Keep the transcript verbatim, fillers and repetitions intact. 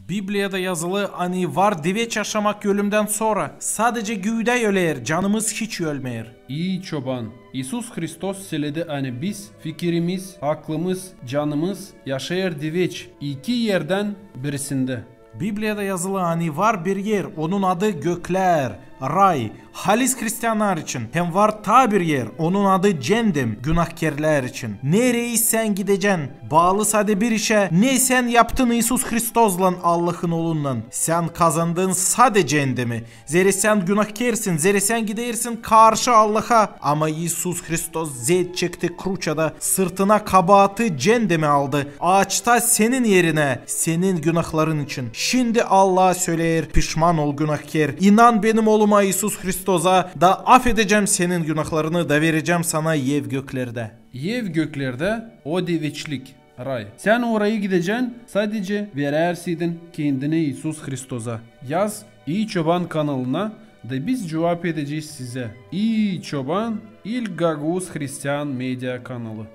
Bibliyada yazılı, ani var diveç yaşamak ölümdän sora. Sadece güüdä öler, canımız hiç ölmeer. İi Çoban. İisus Hristos söledi, ani biz, fikirimiz, aklımız, canımız yaşêêr diveç, iki erdän birisindä. Bibliyada yazılı, ani var bir er, onun adı göklär, ray. Halis hristiannar için. Hem var taa bir er, onun adı cennem, günahkerlär için. Nereyi sän gidecän? Baalı sade bir işä: ne sän yaptın İisus Hristozlan, Allahın Oolunnan. Sän kazandın sade cennemi. Zerä sän günahkersin, zerä sän gidersin karşı Allaha. Ama İisus Hristos zet çekti kruçada, sırtına kabaatı cennemi aldı. Aaçta senin erinä, senin günahların için. Şindi Allaha söleer: pişman ol, günahker. İnan benim Ooluma İisus Hristoza, da afedecäm senin günahlarını, da verecäm sana ev göklerdä. Ev göklerdä, o diveçlik, ray. Sän orayı gidecän, sadece verärsiydin kendini İisus Hristoza. Yaz İi Çoban kanalına, da biz cuvap edecez sizä. İi Çoban, ilk gagauz hristian media kanalı.